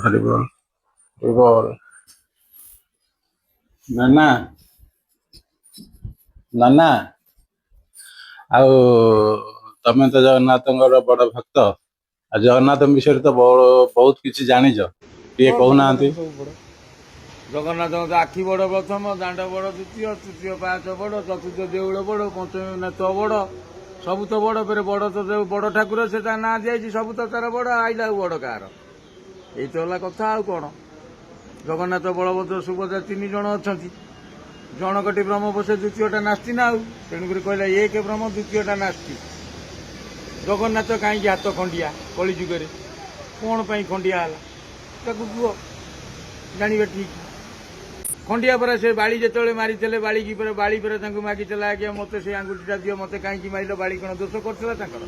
ହରି ବୋଲ, ହରି ବୋଲ। ନାନା, ନାନା, ଆଉ ତମେ ତ ଜଗନ୍ନାଥଙ୍କର ବଡ ଭକ୍ତ ଆଉ ଜଗନ୍ନାଥଙ୍କ ବିଷୟରେ ତ ବହୁତ କିଛି ଜାଣିଛ, ଟିକେ କହୁନାହାନ୍ତି। ସବୁ ବଡ଼ ଜଗନ୍ନାଥଙ୍କ ତ ଆଖି ବଡ଼ ପ୍ରଥମ, ଦାଣ୍ଡ ବଡ଼ ଦ୍ୱିତୀୟ, ତୃତୀୟ ପାହାଚ ବଡ଼, ଚତୁର୍ଥ ଦେଉଳ ବଡ଼, ପଞ୍ଚମ ନେତ ବଡ଼, ସବୁ ତ ବଡ଼। ଫେରେ ବଡ଼ ତ ବଡ଼ ଠାକୁର, ସେ ତା ନାଁ ଦିଆଯାଇଛି, ସବୁ ତ ତାର ବଡ଼। ଆଇଲା ଆଉ ବଡ଼ କାହାର? ଏଇ ତ ହେଲା କଥା, ଆଉ କ'ଣ? ଜଗନ୍ନାଥ, ବଳଭଦ୍ର, ସୁଭଦ୍ରା ତିନି ଜଣ ଅଛନ୍ତି। ଜଣକଟି ବ୍ରହ୍ମ ବସେ, ଦ୍ୱିତୀୟଟା ନାସ୍ତି ନା ଆଉ। ତେଣୁକରି କହିଲା ଏକ ବ୍ରହ୍ମ, ଦ୍ୱିତୀୟଟା ନାସ୍ତି। ଜଗନ୍ନାଥ କାହିଁକି ହାତ ଖଣ୍ଡିଆ କଳି ଯୁଗରେ? କ'ଣ ପାଇଁ ଖଣ୍ଡିଆ ହେଲା ତାକୁ କୁହ, ଜାଣିବେ ଠିକ। ଖଣ୍ଡିଆ ପରେ ସେ ବାଳି ଯେତେବେଳେ ମାରିଥିଲେ ବାଳିକି, ପରେ ବାଳି ପରେ ତାଙ୍କୁ ମାଗିଥିଲା, ଆଜ୍ଞା ମତେ ସେ ଆଙ୍ଗୁଠିଟା ଦିଅ, ମତେ କାହିଁକି ମାରିଲ? ବାଳି କ'ଣ ଦୋଷ କରିଥିଲା ତାଙ୍କର?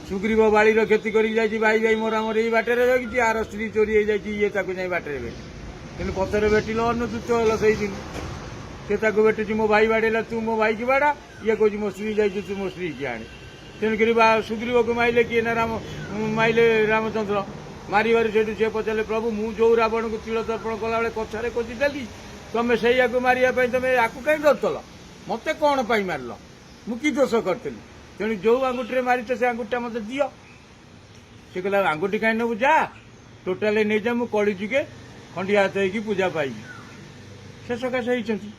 ସୁଗ୍ରୀବ ବାଳିର କ୍ଷତି କରିକି ଯାଇଛି। ଭାଇ ଭାଇ ମୋର ଏଇ ବାଟରେ ରହିଛି, ଆର ସ୍ତ୍ରୀ ଚୋରି ହେଇଯାଇଛି, ଇଏ ତାକୁ ଯାଇ ବାଟରେ ଭେଟି। କିନ୍ତୁ ପଥରେ ଭେଟିଲ ଅନୁଚୁତ ହେଲା ସେଇଦିନ। ସେ ତାକୁ ଭେଟୁଛି, ମୋ ଭାଇ ବାଡେଇଲା, ତୁ ମୋ ଭାଇକି ବାଡା। ଇଏ କହୁଛି ମୋ ସ୍ତ୍ରୀ ଯାଇଛି, ତୁ ମୋ ସ୍ତ୍ରୀକି ଆଣେ। ତେଣୁକରି ବା ସୁଗ୍ରୀବକୁ ମାଇଲେ କିଏ ନା ରାମ ମାଇଲେ, ରାମଚନ୍ଦ୍ର ମାରିବାରୁ ସେଇଠୁ ସେ ପଚାରିଲେ, ପ୍ରଭୁ, ମୁଁ ଯୋଉ ରାବଣକୁ ତିଳ ତର୍ପଣ କଲାବେଳେ କଛାରେ ଖୋଜିଦେଲି, ତମେ ସେଇଆକୁ ମାରିବା ପାଇଁ ତମେ ଆକୁ କାହିଁ ଧରୁଥିଲ? ମତେ କ'ଣ ପାଇଁ ମାରିଲ? ମୁଁ କି ଦୋଷ କରିଥିଲି? ତେଣୁ ଯୋଉ ଆଙ୍ଗୁଠିରେ ମାରିଛ ସେ ଆଙ୍ଗୁଠିଟା ମତେ ଦିଅ। ସେ କହିଲା, ଆଙ୍ଗୁଠି କାହିଁ ନେବୁ? ଯା, ଟୋଟାଲି ନେଇଯା, ମୁଁ କଳି ଯୁଗେ ଖଣ୍ଡିଆ ହାତ ହେଇକି ପୂଜା ପାଇବି। ସେ ସକାଶେ ହେଇଛନ୍ତି।